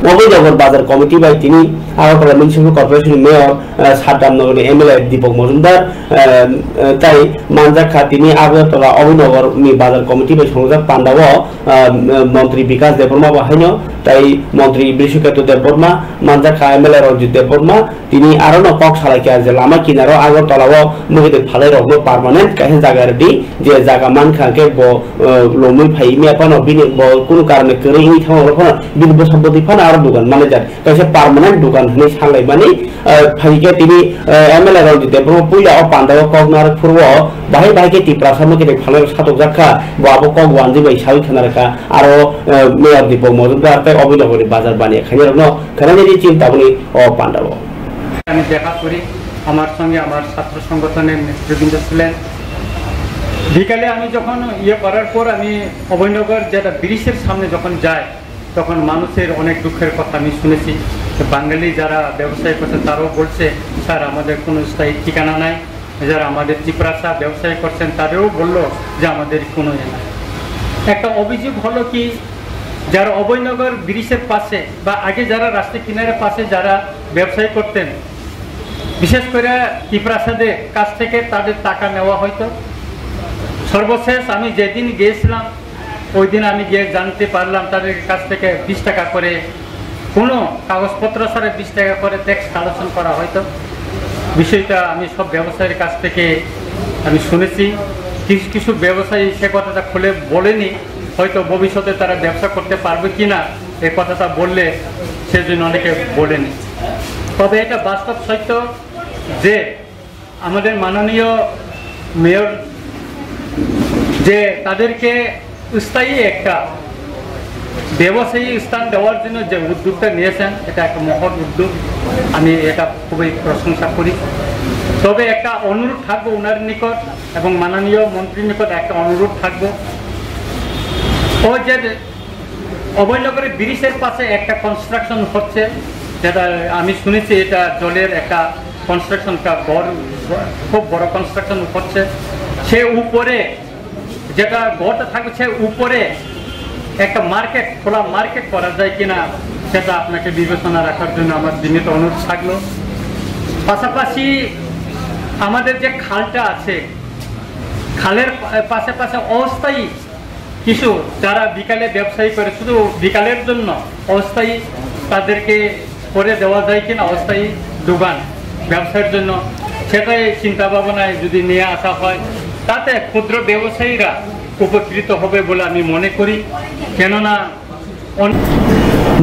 Abhainagar Bazar Committee bai tini Agartala Municipal Corporation ni Mayor, eh, Saddam Nagar ni M L A Deepak Majumdar, eh, eh, tai manjak kha tini Agartala Abhainagar ni Bazar Committee bai songjak panda o, eh, Montri Bikas Debbarma bo haino tai Montri Brishaketu Debbarma manjak kha M L A Ranjit Debbarma. Tini aro no kok salai kha je lama kinaro Agartala o mwkhwtwi phalai rok no permanent kaisa jaga rwdi, je jaga man kha khe bo, eh, lomwi phai mia phano bini bo kunu karone kwrwi wngwi thangma rok phano bini bwsa bwtwi phano aro dukan manager kaisa permanent dukan hwnwi sanlai mani, eh, phai khe tini, eh, M L A Ranjit Debbarma puila o panda o kok narwk phuru o bahai bahai khe Tiprasa mwkhwtwi phalai rok satokjak kha, bo abo kok wanjwi bai sawi khna rwkha aro, eh, Mayor Deepak Majumdar tei Abhainagar ni bazar baniya khainai rok no khwnani di chini taboni o panda o. আমি দেখা করি, আমার সঙ্গে আমার ছাত্র সংগঠনের নেতৃবৃন্দ ছিলেন। বিকালে আমি যখন ইয়ে করার পর আমি অভয়নগর যেটা ব্রিজের সামনে যখন যাই, তখন মানুষের অনেক দুঃখের কথা আমি শুনেছি। তো বাঙালি যারা ব্যবসায়ী করছে তারাও বলছে, "স্যার, আমাদের কোনো স্থায়ী ঠিকানা নাই।" যারা আমাদের তিপ্রাসা ব্যবসায়ী করছেন তাদেরও বলল যে, "আমাদের কোনো ইয়ে নাই।" একটা অভিযোগ হলো কি, যারা অভয়নগর ব্রিজের পাশে বা আগে যারা রাস্তা কিনারে পাশে যারা ব্যবসায়ী করতেন, বিশেষ করে তিপ্রাসাদের কাছ থেকে তাদের টাকা নেওয়া হয়তো। সর্বশেষ আমি যেদিন গিয়েছিলাম, ওই দিন আমি গিয়ে জানতে পারলাম তাদের কাছ থেকে বিশ টাকা করে, কোনো কাগজপত্র ছাড়া বিশ টাকা করে ট্যাক্স কালেকশন করা হয়তো। বিষয়টা আমি সব ব্যবসায়ীর কাছ থেকে আমি শুনেছি। কিছু কিছু ব্যবসায়ী সে কথাটা খুলে বলেনি, হয়তো ভবিষ্যতে তারা ব্যবসা করতে পারবে কি না, এ কথাটা বললে সেজন্য অনেকে বলেনি। তবে এটা বাস্তব সত্য যে আমাদের মাননীয় মেয়র যে তাদেরকে স্থায়ী একটা ব্যবসায়ী স্থান দেওয়ার জন্য যে উদ্যোগটা নিয়েছেন, এটা একটা মহৎ উদ্যোগ, আমি এটা খুবই প্রশংসা করি। তবে একটা অনুরোধ থাকবো ওনার নিকট এবং মাননীয় মন্ত্রীর নিকট একটা অনুরোধ থাকবো, ও যে অভয়নগরের ব্রিজের পাশে একটা কনস্ট্রাকশন হচ্ছে, যেটা আমি শুনেছি এটা জলের একটা কনস্ট্রাকশন, একটা বড়, খুব বড় কনস্ট্রাকশন হচ্ছে। সে উপরে যেটা ঘরটা থাকবে, সে উপরে একটা মার্কেট, খোলা মার্কেট করা যায় কিনা, সেটা আপনাকে বিবেচনা রাখার জন্য আমার বিনীত অনুরোধ থাকলো। পাশাপাশি আমাদের যে খালটা আছে, খালের পা-, পাশে পাশে অস্থায়ী কিছু, যারা বিকালে ব্যবসায়ী করে, শুধু বিকালের জন্য অস্থায়ী তাদেরকে করে দেওয়া যায় কিনা, অস্থায়ী দোকান ব্যবসার জন্য, সেটাই চিন্তা ভাবনায় যদি নিয়ে আসা হয়, তাতে ক্ষুদ্র ব্যবসায়ীরা উপকৃত হবে বলে আমি মনে করি। কেননা on-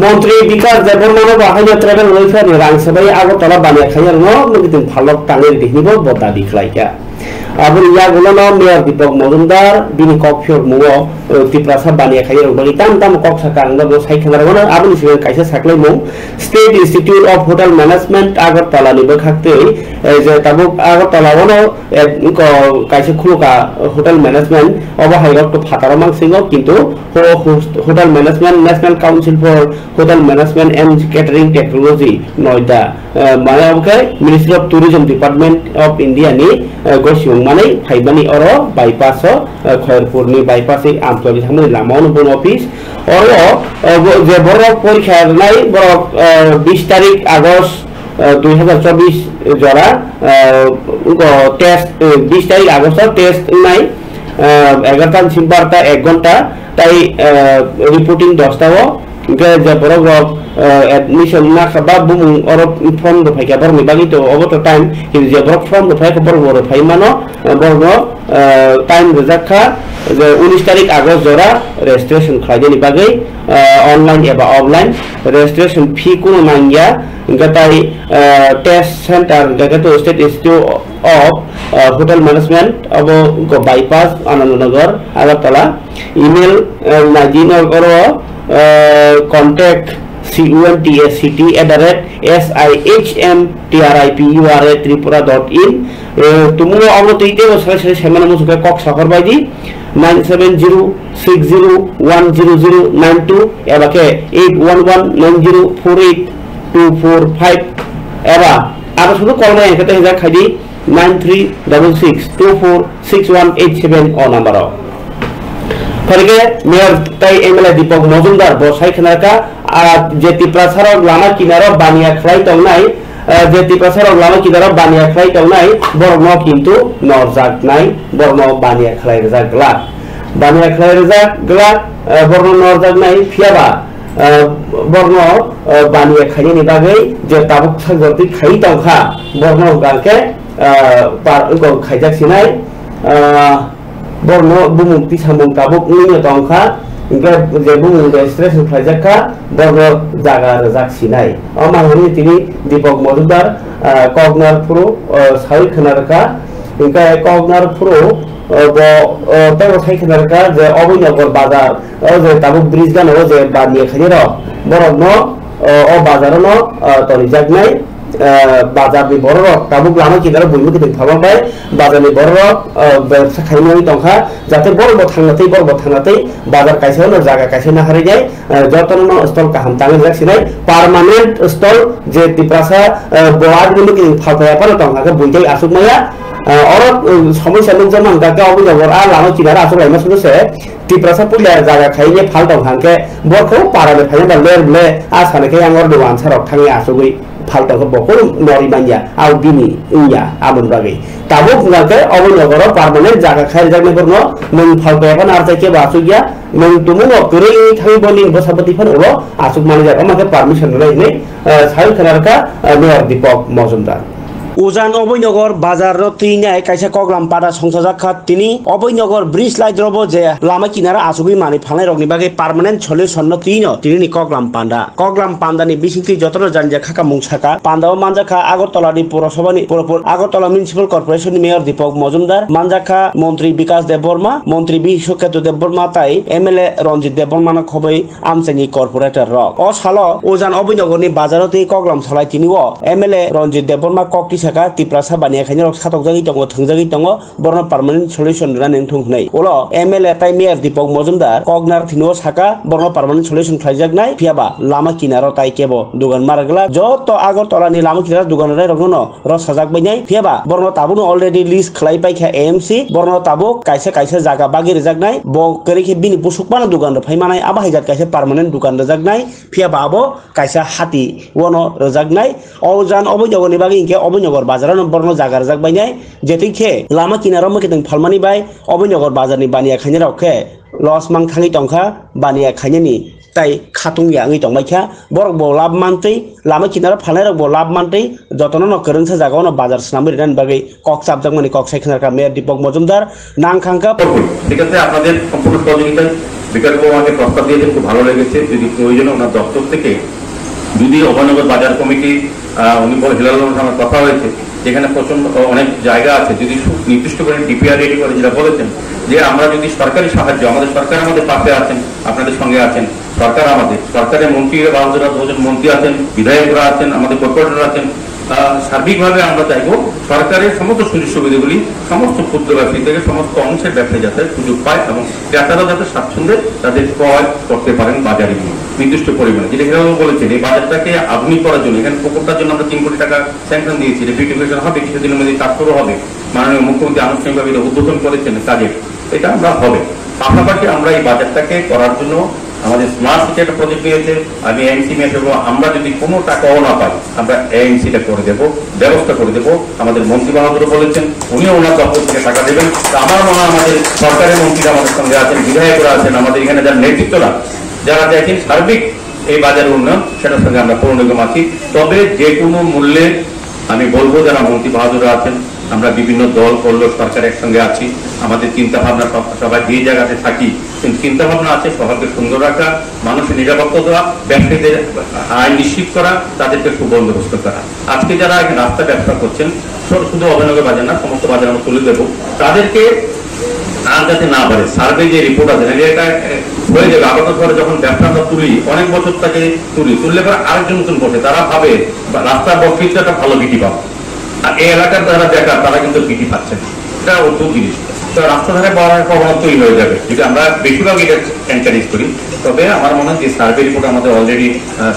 Montri Bikas Debbarmano bo haino tribal welfare ni rang sebai Agartala baniya khaiyarno nugwi tong phalok tangwi ridi hinwi bo dabi khlaikha. Aboni yagulono Mayor Deepak Majumdar bini kok phiyormungo, eh, Tiprasa baniya khaiyarok bagwi tamo tamo kok sakha ang bo sai khna rwmano. Aboni sibai kaisa saklaimung State Institute of Hotel Management Agartala ni bwkhak twi, eh, je tabuk Agartala ono, eh, ko kaisa khulukha hotel management, obo hai rok to phataro mang singo, kintu ho-, ho-, Hotel Management, National Council for Hotel Management and Catering Technology, Noida, eh, mane obo khe Ministry of Tourism Department of India ni, eh, gosimung manwi phaimani oro bypass o, eh, Khairpur ni bypass i Amtwali thangmani lama o no bono office. Oro, eh, bo-, je borok porikha rwnai borok, eh, bis tarik August, eh, dui hazar chobbish jora, eh, test, eh, bis tarik August o test wngnai, eh, egarota ni simi barota ek ghonta tai, eh, reporting dosta o. Hingke je borok rok, eh, admission wngna kha ba bumung oro form rok phaikha borokni bagwi to obo to time, kintu je borok form rok phaikha borok bo rok phai mano, eh, borokno, eh, time rwjak kha je unis tarik August jora registration khlainani bagwi, eh, online eba offline registration fee kunu nangya, hingke tai, eh, test center hingke to State Institute of, eh, Hotel Management obo bypass Anandnagar Agartala. Email, eh, naidi no oro, eh, contact C U N T S C T at the rate S I H M T R I P U R A Tripura dot in. Eh, tumungo abo twi tebo sari sari semana musuke kok sakhor baidi nine seven zero six zero one zero zero nine two eba ke eight one one nine zero four eight two four five eba aro sudu call bai kete hijak khaidi nine three double six two four six one eight seven o number o. Phai khe Mayor tai M L A Deepak Majumdar bo sai khna kha, ah, je Tiprasa rok lama kinaro baniya khlai tongnai, ah, je Tiprasa rok lama kinaro baniya khlai tongnai, borok no kintu norjak nai, borok no baniya khlai rwjak glak, baniya khlai rwjak glak, ah, borok no norjak nai, phiya ba, ah, borok no, ah, baniya khainani bagwi je tabuk sajortwi khai tongkha, borok no hwnkha khe, ah, par wngkha khaijak sinai, ah, borokno bumung tisamung tabuk wngwi tongkha, hingke je bumung registration khlaijak kha, borokno jaga rwjak sinai. O manwi tini Deepak Majumdar, ah, koknar phuru, ah, sawi khna rwkha, hingke koknar phuru, ah, bo, ah, teibo sai khna rwkha je Oboi Nagar bazar, o je tabuk bridge gana o je baniya khainai rok, borokno, ah, o bazar o no, ah, tonijaknai. Ah, bazar ni borok rok tabuk lama kinaro buini kiting phalma bai bazar ni borok rok, ah, bebsa khaimani tongkha, jate borok bo thangna tei borok bo thangna tei bazar kaisa no jaga kaisa no harwi nai, ah, jotono no stall kaham tangwi rijak sinai permanent stall je Tiprasa, ah, bo agini kiting phalphai aphano tongkha khe buitai asuk maya, ah, oro, um, somosya nukjak mankha khe obo jabor a lama kinaro asuk laima sunu se Tiprasa puila jaga khainai phal tongkha khe borok khe para ni phainai ba ler ble a sana khe yang oro ni wansa rok thangwi asugwi phal tongkha bo kunu nori manya, abo bini wngya, aboni bagwi. Tabuk hwnka khe obo nogoro permanent jaga khai rijaknai borokno nwng phal paiya phano archai khe bo achukya, nwng tumungno kwrwi wngwi thangwi bo nini bwsa bwtwi phano ulo achuk manjak, omo khe permission rwnai hinwi, eh, sawi khna rwkha, eh, Mayor Deepak Majumdar. Ujan Oboi Nogor bazar no twi nai kaisa koklam pada songchajak kha tini. Oboi Nogor bridge light robo je lama kinaro achugwi manwi phalnai rokni bagwi permanent solution no twi no tini ni koklam panda. Koklam panda ni bisingtwi jotono janjak kha mung saka. Panda o manjak kha Agartala ni Purasabha ni, Pur-, Pur-, Agartala Municipal Corporation ni Mayor Deepak Majumdar, manjak kha Montri Bikas Debbarma, Montri Biswaketu Debbarma tai M L A Ranjit Debbarma no khobwi amchaini corporator rok. O salo Ujan Oboi Nogor ni bazar o twi koklam salai tini o M L A Ranjit Debbarma kok saka Tiprasa baniya khainai rok satokjagwi tongo, thwngjagwi tongo, borno permanent solution rwnani wngthung hwnwi. Ulo M L A tai Mayor Deepak Mojumdar koknar thwino saka borno permanent solution khlaijaknai, phiyaba lama kinaro tai kebo dugan ma rwgwlak. Joto Agartala ni lama kinaro dugan rwnai rokno rosajak bainai, phiyaba borno tabukno already list khlai paikha A M C, borno tabuk kaisa kaisa jaga bagwi rwjaknai, bo kwrwi khe bini busuk phano dugan rwphai manai, abo hai jat kaisa permanent dugan rwjaknai, phiyaba abo kaisa hati uano rwjaknai. O jan Oboi Nogor ni bagwi hinkhe Oboi Nogor bazar ano borno jaga rwjak bainai, jethi khe lama kinaro mwkhitwng phalmani bai Oboi Nogor bazar ni baniya khainai rok khe loss mang thangwi tongkha baniya khainani tai khatung ya wngwi tongbaikha. Borok bo lab mantwi, lama kinaro phalnai rok bo lab mantwi, jotono no kwrwngsa jaga ono bazar swnamwi rwnani bagwi kok chapjakmani kok sai khwnarkha Mayor Deepak Mojumdar. Nang khangkha. ঠিক আছে, আপনাদের সম্পূর্ণ সহযোগিতায় বিকাশবাবু আমাকে প্রস্তাব দিয়েছেন, খুব ভালো লেগেছে। যদি প্রয়োজনে ওনার দপ্তর থেকে, যদি অভয়নগর বাজার কমিটি, আহ, উনি বলে, হিলাল আলমের সঙ্গে কথা হয়েছে, যেখানে প্রচণ্ড, অ-, অনেক জায়গা আছে, যদি সু-, নির্দিষ্ট করে ডিপিআর রেডি করে, যেটা বলেছেন, যে আমরা যদি সরকারি সাহায্য, আমাদের সরকার আমাদের পাশে আছেন, আপনাদের সঙ্গে আছেন, সরকার আমাদের, সরকারের মন্ত্রীরা, বারো জেলার দুজন মন্ত্রী আছেন, বিধায়করা আছেন, আমাদের কর্পোরেটর আছেন, আহ, সার্বিকভাবে আমরা চাইবো সরকারের সমস্ত সুযোগ সুবিধাগুলি সমস্ত ক্ষুদ্র ব্যবসায়ী থেকে সমস্ত অংশের ব্যবসায়ী যাতে সুযোগ পায় এবং ক্রেতারা যাতে স্বাচ্ছন্দ্যে তাদের ক্রয় করতে পারেন বাজারে গিয়ে নির্দিষ্ট পরিমাণে। যেটা হিরালাল বলেছেন, এই বাজারটাকে আধুনিক করার জন্য এখানে পুকুরটার জন্য আমরা তিন কোটি টাকা স্যাংশন দিয়েছি, এটা বিউটিফিকেশন হবে, কিছুদিনের মধ্যে কাজ শুরু হবে। মাননীয় মুখ্যমন্ত্রী আনুষ্ঠানিকভাবে এটা উদ্বোধন করেছেন কাজের, এটা আমরা হবে। পাশাপাশি আমরা এই বাজারটাকে করার জন্য আমাদের স্মার্ট সিটি একটা প্রজেক্ট রয়েছে, আমি এএমসি মেয়ে হিসেবে আমরা যদি কোনো টাকাও না পাই, আমরা এএমসি টা করে দেব, ব্যবস্থা করে দেব। আমাদের মন্ত্রী বাহাদুরও বলেছেন, উনিও ওনার দপ্তর থেকে টাকা দেবেন। তো আমার মনে হয় আমাদের সরকারের মন্ত্রীরা আমাদের সঙ্গে আছেন, বিধায়করা আছেন, আমাদের এখানে যারা নেতৃত্বরা, যারা দেখেন সার্বিক এই বাজারের উন্নয়ন, সেটার সঙ্গে আমরা পূর্ণ নিগম আছি। তবে যে কোনো মূল্যে আমি বলবো, যারা মন্ত্রী বাহাদুররা আছেন, আমরা বিভিন্ন দল করলেও সরকার একসঙ্গে আছি। আমাদের চিন্তা ভাবনা সব, সবাই যে জায়গাতে থাকি, কিন্তু চিন্তা ভাবনা আছে শহরকে সুন্দর রাখা, মানুষের নিরাপত্তা দেওয়া, ব্যবসায়ীদের আয় নিশ্চিত করা, তাদেরকে সুবন্দোবস্ত করা। আজকে যারা এখানে রাস্তা ব্যবসা করছেন, শুধু, শুধু অভয়নগর বাজার না, সমস্ত বাজার আমরা তুলে দেবো। তাদেরকে আর যাতে না বাড়ে, সার্ভে যে রিপোর্ট আছে, নাহলে এটা, এ, হয়ে যাবে। আপাতত ধরে যখন ব্যবসা আমরা তুলি, অনেক বছর তাকে তুলি, তুললে পরে আরেকজন নতুন বসে, তারা ভাবে বা রাস্তা বকরিতে একটা ভালো বিটি পাবো, আর এই এলাকার যারা বেকার, তারা কিন্তু বিটি পাচ্ছে না। এটা অদ্ভুত জিনিস। তো রাস্তা ধারে বড় একটা অভাব তৈরি হয়ে যাবে যদি আমরা বেশিরভাগ এটা এনকারেজ করি। তবে আমার মনে হয় যে সার্ভে রিপোর্ট আমাদের অলরেডি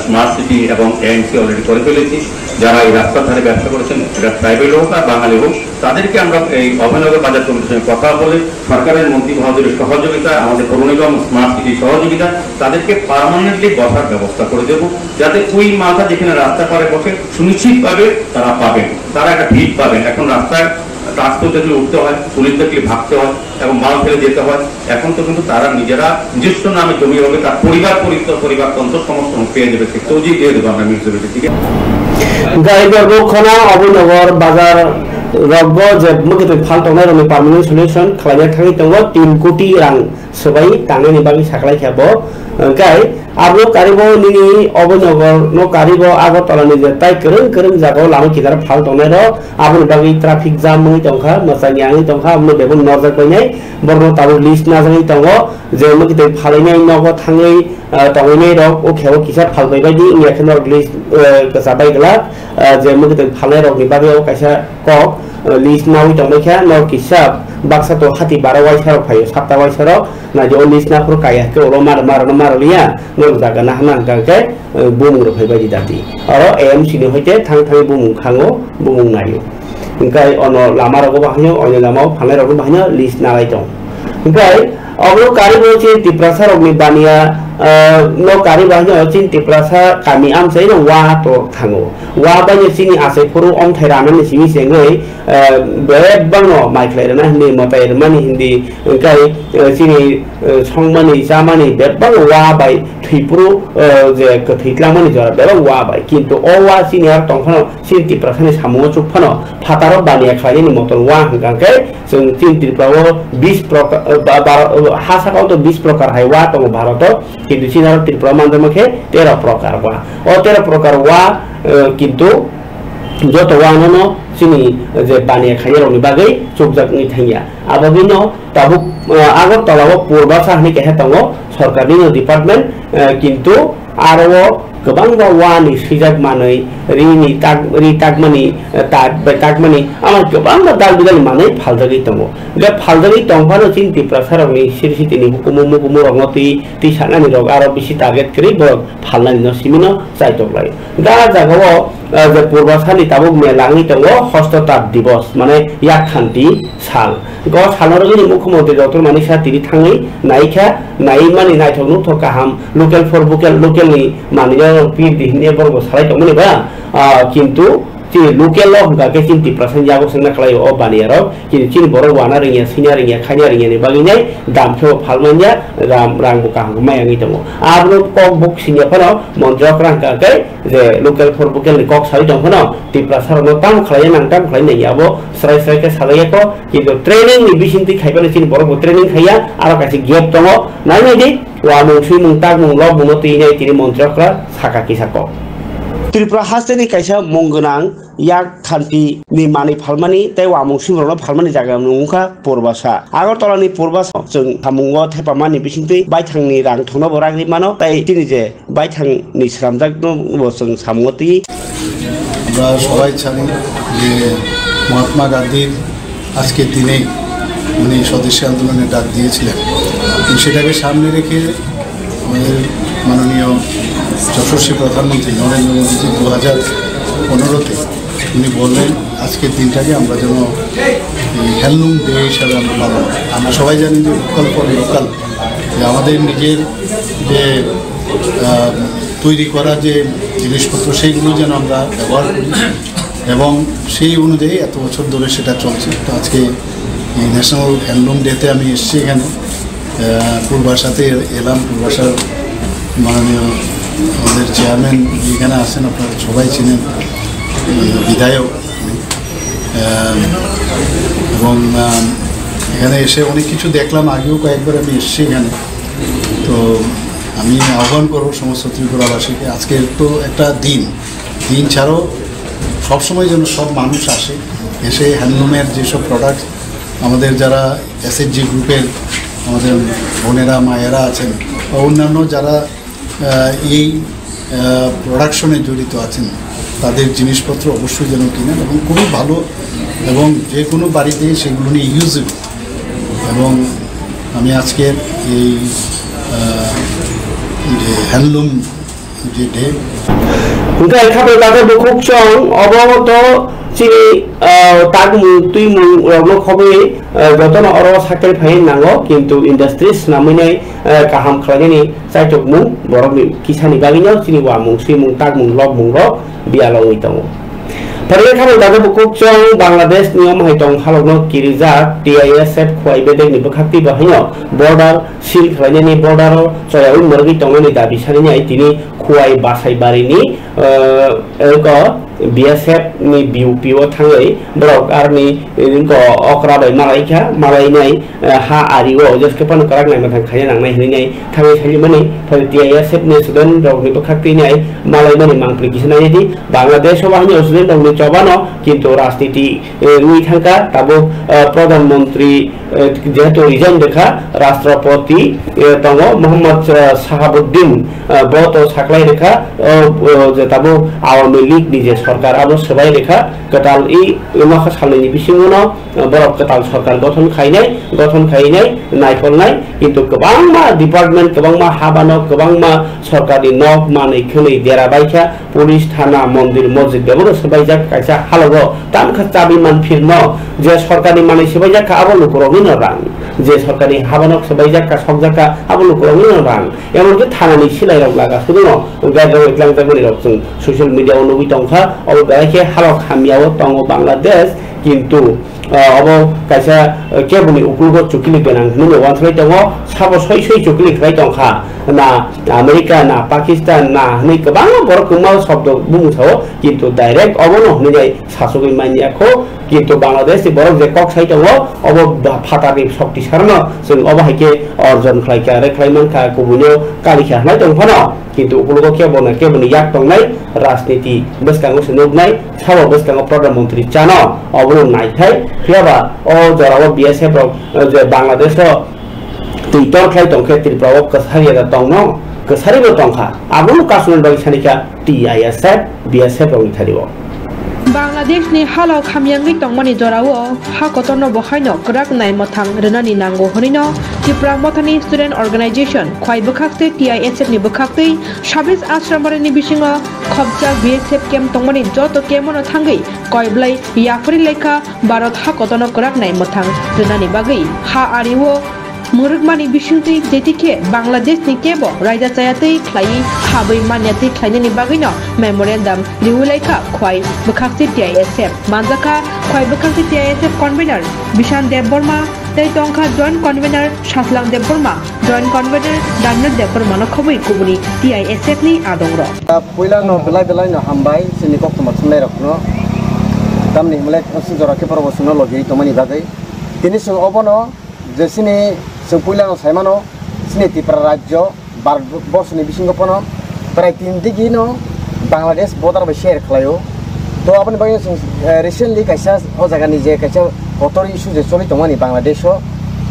স্মার্ট সিটি এবং এএমসি অলরেডি করে ফেলেছি। যারা এই রাস্তার ধারে ব্যবসা করেছেন, এটা ট্রাইবাল হোক আর বাঙালি হোক, তাদেরকে আমরা এই অভয়নগর বাজার কমিটির সঙ্গে কথা বলে সরকারের মন্ত্রী মহোদয়ের সহযোগিতা, আমাদের পৌর নিগম স্মার্ট সিটির সহযোগিতা, তাদেরকে পার্মানেন্টলি বসার ব্যবস্থা করে দেব, যাতে ওই মালটা যেখানে রাস্তা পারে বসে সুনিশ্চিতভাবে তারা পাবেন, তারা একটা ভিত পাবেন। এখন রাস্তায় ট্রাক্টর দেখলে উঠতে হয়, পুলিশ দেখলে ভাগতে হয় এবং মাল ফেলে যেতে হয়। এখন তো কিন্তু তারা নিজেরা নিজস্ব নামে জমি হবে, তার পরিবার পরিবার তন্ত্র সমস্ত পেয়ে যাবে, সে তৈরি দিয়ে দেবো আমরা মিউনিসিপ্যালিটি থেকে। Gai borok khona Oboi Nogor bazar rokgo je mwkhitwi phal tongnai rokni permanent solution khlaina thangwi tongo, tin koti rang swbai tangnani bagwi saklai kha bo. Hwnkhe abo karibo nini Oboi Nogor no karibo Agartala ni je tai kwrwng kwrwng jagao lama kinar phal tongnai rok, aboni bagwi traffic jam wngwi tongkha, mwchangya wngwi tongkha, aboni bebak norjak bainai borokno tabuk list najagwi tongo je mwkhitwi phalainai nogo thangwi, ah, tongwinai rok o khebo kisa phalbai bai di wngya khe norok list, eh, kwcha bai glak, ah, je mwkhitwi phalnai rokni bagwi o kaisa kok, eh, list nawi tongbai kha, norok kisa baksa to hati bara waisa rok phaio, sapta waisa rok, naidi o list naphuru kaya khe ulo mar mar no mar liya, norok jaga nahana hwnkha khe, eh, bumung rok phai bai di dati. Oro A M C ni hoite thang thang bumung khango, bumung naio. Hwnkhe ono lama rogo bahaino, ono lama o phalnai rogo bahaino list nalai tong. Hwnkhe obo karibo chini Tiprasa rokni baniya, ah, no karibo haino chini Tiprasa kami amchaino wa to thango. Wa baino chini achai phuru omthai ranani simi chengwi, ah, bebakno mai khlai rwna hindi, mwtai rwmani hindi, hwnkhe, ah, chini, ah, songmani, chamani bebakno wa bai thwi phuru, ah, je kwthwi tlangmani jora bebak wa bai. Kintu o wa chini aro tongphano chini Tiprasani samungo chukphano phataro baniya khlainani motor wa hwnkha khe chwng chini Tripura o bis prokar, ba-, ba-, ha saka o to bis prokar hai wa tongo Bharat o, kintu chini aro Tripura o manjakma khe tero prokar wa. O tero prokar wa, eh, kintu joto wa no no chini je baniya khainai rokni bagwi chukjak wngwi thangya. Abagwino tabuk, eh, Agartala o Purba sa hinwi kaisa tongo sorkarni no department, eh, kintu aro o kwbangma wani swijak manwi, rini tak, ri takmani, eh, tak bai takmani, ama kwbangma dal bidal manwi phaljagwi tongo. Hwnkhe phaljagwi tongphano chini Tiprasarokni siri sitini hukumu mukumu rokno twi, twi sanani rok aro bisi target kwrwi borok phalnani no simino chaitok lai. Hwnkhe ah jagao, eh, je Purba sani tabuk mela wngwi tongo, Hosto Tat Divas, mane yak khanti sal. Go salno rwgwini Mukhyamantri Doctor Manik Saha tini thangwi naikha, naimani naithok nuthok kaham, local for vocal, local ni manwi no pir di hinwi borok bo salai tongmani ba, ah, kintu chini local o hwnkha khe chini Tiprasa ni yago swngna khlai o baniya rok, kintu chini borok wana rwngya, swinya rwngya, khainya rwngya ni bagwi nai dam khe bo phalmanya, ram, rang bo kaham khe maya wngwi tongo. Abono kok buk singya phano montri okra hwnkha khe je local for vocal ni kok sawi tong phano Tiprasa rokno tamo khlai nang, tamo khlai nang ya bo srai srai khe salai ya ko. Kintu training ni bisingtwi khai phano chini borok bo training khai ya, aro kaisa gap tongo. Nai nai di, wamung swimung takmung lobmung no twi nai tini montri okra saka kisa kok. Tripura hasteni kaisa mung gwnang yak khanti ni manwi phalmani tei wamung swimung rokno phalmani jaga wngkha Purbasa. Agartala ni Purbasa chwng samungo thepamani bisingtwi baithangni rang thokno bo ragri mano tei chini je baithangni swnamjakno bo chwng samungo twi. আমরা সবাই জানি যে মহাত্মা গান্ধীর আজকের দিনে উনি স্বদেশী আন্দোলনের ডাক দিয়েছিলেন। তো সেটাকে সামনে রেখে আমাদের মাননীয় যশস্বী প্রধানমন্ত্রী নরেন্দ্র মোদীজি দু হাজার পনেরোতে উনি বললেন, আজকের দিনটাকে আমরা যেন এই হ্যান্ডলুম ডে হিসাবে আমরা পালন করি। আমরা সবাই জানি যে ভোকাল ফর লোকাল, যে আমাদের নিজের যে, আহ, তৈরি করা যে জিনিসপত্র, সেইগুলো যেন আমরা ব্যবহার করি এবং সেই অনুযায়ী এত বছর ধরে সেটা চলছে। তো আজকে এই ন্যাশনাল হ্যান্ডলুম ডেতে আমি এসেছি এখানে, আহ, পূর্বাশাতে এলাম। পূর্বাশার মাননীয় আমাদের চেয়ারম্যান এখানে আছেন, আপনারা সবাই চিনেন, উম, বিধায়ক। আহ, এবং, আহ, এখানে এসে অনেক কিছু দেখলাম, আগেও কয়েকবার আমি এসেছি এখানে। তো আমি আহ্বান করবো সমস্ত ত্রিপুরাবাসীকে, আজকের তো একটা দিন, দিন ছাড়াও সবসময় যেন সব মানুষ আসে, এসে হ্যান্ডলুমের যেসব প্রোডাক্ট, আমাদের যারা এসএইচজি গ্রুপের আমাদের বোনেরা, মায়েরা আছেন বা অন্যান্য যারা, আহ, এই, আহ, প্রোডাকশনে জড়িত আছেন, তাদের জিনিসপত্র অবশ্যই যেন কিনেন এবং খুবই ভালো এবং যে কোনো বাড়িতে সেগুলো নিয়ে ইউজেবল। এবং আমি আজকের এই, আহ, যে হ্যান্ডলুম যে day, Hwnkhe kha bai bagwi bukhuk chwng obo to chini, ah, takmung twimung rokno khobwi, ah, jotono oro cycle phaiwi nango, kintu industry swnamwi nai, ah, kaham khlainani chaitukmung borokni kisani bagwino chini wamung swimung takmung lobmung rok biyalo wngwi tongo. Phwrwngwi kha bai bagwi bukhuk chwng Bangladesh ni omo hai tong halokno kirijak T I S F Khwai bedekni bwkhaktwi bo haino border seal khlainani, border o choyaui mwrwgwi tongnani dabi sanini ai tini Khwai Basaibarini, eh, eko B S F ni B U P o thangwi borok arni, eh, eko okra bai malaikha, malainai, eh, ha ari o jeske phano kwrak naima thang khaina nangnai hinwi nai thangwi saimani phai T I S F ni student rok ni bwkhak twi nai malaimani mangpili kisa nai di Bangladesh o bahai ni student rok ni chobano kintu rajniti, eh, wngwi thangkha tabuk, eh, Pradhan Mantri, eh, jehetu resign rwkha Rashtrapati, eh, tongo Mohammad, eh, Shahabuddin, eh, bo to saklai rwkha, oh, oh, je tabuk Awami League ni je sorkar abo swbai rwkha kwtal i nokha salnwi ni bisingo no, eh, borok kwtal sorkar gothon khainai, gothon khainai, naikolnai, kintu kwbangma department, kwbangma habano, kwbangma sorkarni nok manwi khwnwi dera baikha, police, thana, mondir, mosjid bebak swbaijak kaisa halogo tamkha chabi manphirno je sorkarni manwi swbaijak kha abo lukurokni no rang, je sorkarni habanok swbaijak kha sokjak kha abo lukurokni no rang, emonki thanani silairok laga suduno gari rok tlangjak mani rok chwng social media o nugwi tongkha, obo belai khe halok hamya o tongo Bangladesh, kintu Ah, obo kaisa, eh, keboni ukulgo chukili gwnang hinwi no uansugwi tongo, sabo soi soi chukili khlai tongkha, na America, na Pakistan, na hinwi kwbangma borok kwbangma sobdo bumung sao, kintu direct obono hinwi jai sasugwi manya kho, kintu Bangladesh ni borok je kok sai tongo, obo ba-, phatarni sokti sarno chwng obo hai khe orjon khlai kha, re khlai mankha, kubuino kali kha hinwi tong phano, kintu ukulgo kebono, keboni yak tongnai rajniti bwskango se nuknai. Sabo bwskango Pradhan Mantri chano, obono naithai. Phiyaba o jorao B S F rok, eh, je Bangladesh o twi tor khlai tongkhe Tripura o kwthar ya da tongno, kwsaribo tongkha, abono kasumani bagwi sanikha T I S F, B S F rokni thario. Bangladeshni halo khamyangwi tongmani jorao ha kotorno bo haino kwrak nai mwthang rwnani nango hwnwino Tipra Mothani Student Organization khwai bwkhaktwi T I S F ni bwkhaktwi sabis ashrambarini bisingo khopjak B S F camp tongmani joto camp-ono thangwi koiblai yapharwi laikha Bharat ha kotorno kwrak nai mwthang rwnani bagwi ha ario mwrwkmani bisingtwi jetikhe Bangladeshni kebo raida chayatwi khlaiwi habwi manyatwi khlainani bagwino memorandum riwi laikha khwai bwkhaktwi T I S F. Manjakha khwai bwkhaktwi T I S F convener Bishan Debbarma tei tongkha joint convener Sajlang Debbarma, joint convener Dharmesh Debbarmano khobwi kubuni T I S F ni adongrok. Puila no belai belai no hambai chini koktwma thumnai rokno. Tamni himlai jora khe borok bo chwngno logi tongmani bagwi. Tini chwng obono je chini chwng puila no saimano chini Tripura rajyo Bharat borsoni bisingo pono prai tin digi no Bangladesh border bai share khlaio. To aboni bagwi chwng, eh, recently kaisa o jaga ni je kaisa kotor issue je choli tongmani Bangladesh o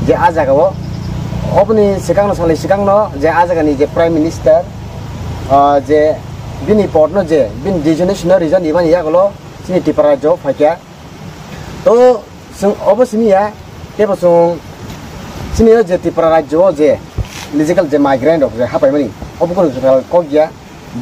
je a jaga o oboni swkang no salni swkang no je a jaga ni je Prime Minister, ah, je bini port no je bini designation no region ibani yagulo chini Tripura rajyo phaikha. To chwng obo simi ya, tebo chwng chini o je Tripura rajyo o je illegal je migrant rok je hapaimani, obo kono jwkal kok ya.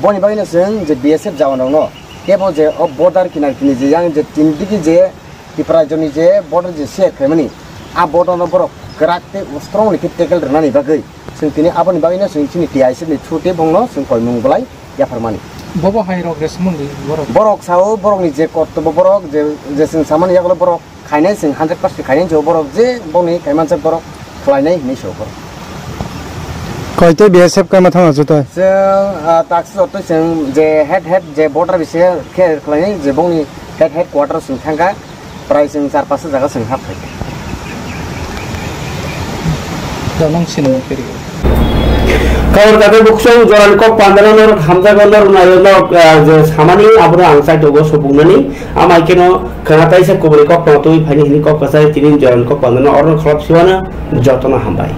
Boni bagwi no chwng je B S F jawan rok no tebo je o border kinar kini je yang je tin digi je Tripura rajyo ni je border je share khlaimani, a border no borok kwrak tei strongly khe tackle rwnani bagwi. Chwng tini aboni bagwino chwng chini T I S F ni through tei bongno chwng koimung bolai yapharmani. Bobo hai rok resmung di borok. Borok sao borokni je kortobo borok je, je chwng samani yagulo borok khainai chwng hundred percent khainai chwng borok je bongni kaimanjak borok khlainai hinwi sao borok. Koi tei B S F kaima thangna jutai? Chwng, ah, taksi jotoi chwng je head head je border bisi khe khlainai je bongni head head quarter chwng thangkha. Prai chwng char pasta jaga chwng hap khai. Donong sinmo kiri. Khobor kagwi bukhusong jorani kok pandano norok hamjakgo, norok naio, norok, ah, je samani abono ang chaitokgo supungnani. Amai keno khwna taisa kubuni kok tongtwi phaini hini kok kwchai tini jorani kok pandano orno kholop siwana jotono hambai.